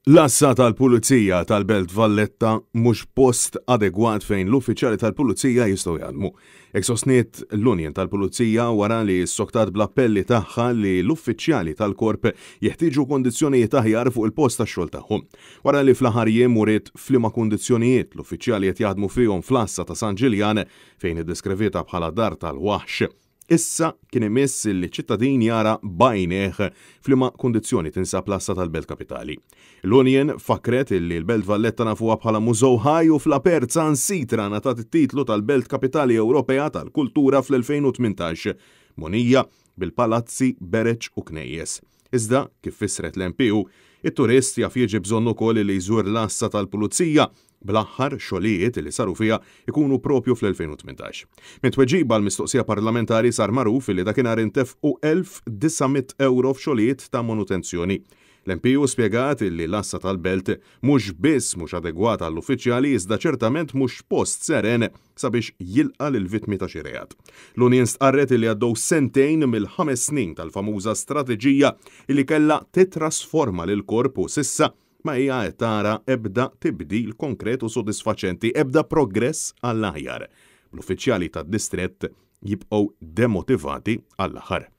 L-għassa tal-Pulizija tal-Belt Valletta mhux post adegwat fejn l-uffiċjali tal-Pulizija jistgħu jaħdmu. Hekk sostniet l-Union tal-Pulizija wara li ssoktat bl-appelli tagħha li l-uffiċjali tal-Korp jeħtieġu kundizzjonijiet aħjar fuq il-post tax-xogħol tagħhom. Wara li fl-aħħar jiem uriet f'liema kundizzjonijiet l-uffiċjali qed jaħdmu fihom fl-għassa ta' San Ġiljan fejn iddeskrivietha bħala dar tal-waħx, Issa kien imiss li ċ-ċittadin jara b'għajnejh f'liema kundizzjoni tinsab l-għassa tal-Belt Kapitali. L-Union fakkret li l-Belt Valletta nafuha bħala mużew ħaj u fl-apert saħansitra ngħatat it-titlu tal-Belt Kapitali Ewropea tal-Kultura fl-2018, mogħnija bil-palazzi, bereġ u knejjes. Iżda, kif fissret l-MPU, it-turist jaf jiġi bżonn ukoll li jżur l-għassa tal-Pulizija bl-aħħar xogħlijiet li saru fiha jkunu proprju fl-2018. Minn tweġiba għal mistoqsija parlamentari sar magħruf li dakinhar intefqu 1,900 ewro f'xogħlijiet ta' manutenzjoni. L-MPU spjegat li l-għassa tal-Belt mhux biss mhux adegwata għall-uffiċjali iżda ċertament mhux post seren sabiex jilqa' lill-vittmi ta' xi reat. L-Union stqarret li għaddew sentejn mill-ħames snin tal-famuża strateġija li kellha tittrasforma lill-Korp u s'issa ma hija qed tara ebda tibdil konkret u sodisfaċenti, ebda progress għall-aħjar, bl-uffiċjali tad-distrett jibqgħu demotivati għall-aħħar.